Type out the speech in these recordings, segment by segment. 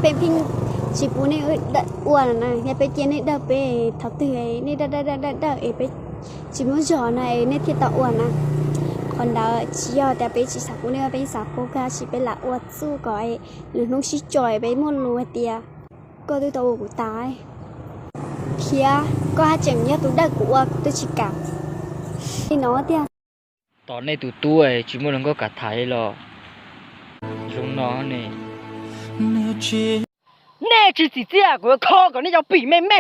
Peb pheej tsis pub nej ua na, yog peb cia nej dawj peb thaum twg nej dawj dawj dawj dawj dawj es peb tsis muaj zog na es nej thiaj tau ua na. Qhov ntawd tsis yog tias peb tsis xav pub nej ua, peb xav pub kawg, tab sis peb lam ua txuj kom lwm hnub sib tso peb muaj lus hais tias koj twb tau ua kuv tas, khiav koj haj tseem yog tus dawj kuv ua kuv twb tsis kam li no tiag. Tos nej tus tub tsis muaj hluas nkauj kam tham los zoo no ne. Nej tsis txim txiaj kuv yuav kho kom nej cov pim me me.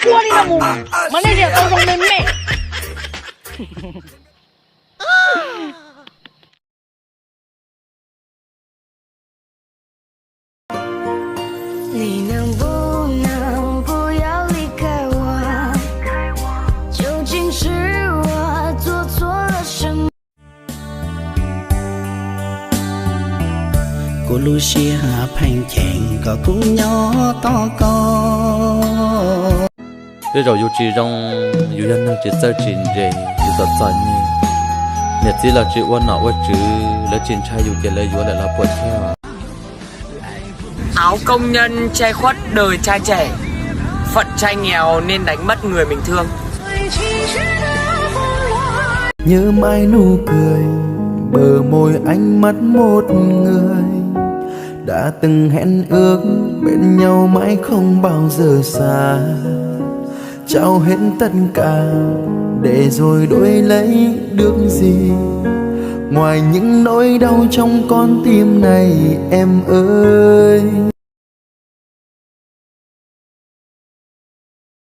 Ua li no mus mas nej thiaj tau zoo me me. Kuv lub siab pheej cheem kom kuv nyob tos koj. Tej zaum yus tsis zoo, yus yog neeg tsis txawj tsis ntse, yus txom txom nyem, niam txiv los tsis ua nom ua tswv, lawv tsis ntshai yus ces lawv yuav lawm los puas thiab. Áo công nhân che khuất đời trai trẻ, phận trai nghèo nên đánh mất người mình thương. Nhớ mãi nụ cười, bờ môi, ánh mắt một người đã từng hẹn ước, bên nhau mãi không bao giờ xa. Trao hết tất cả để rồi đổi lấy được gì ngoài những nỗi đau trong con tim này em ơi.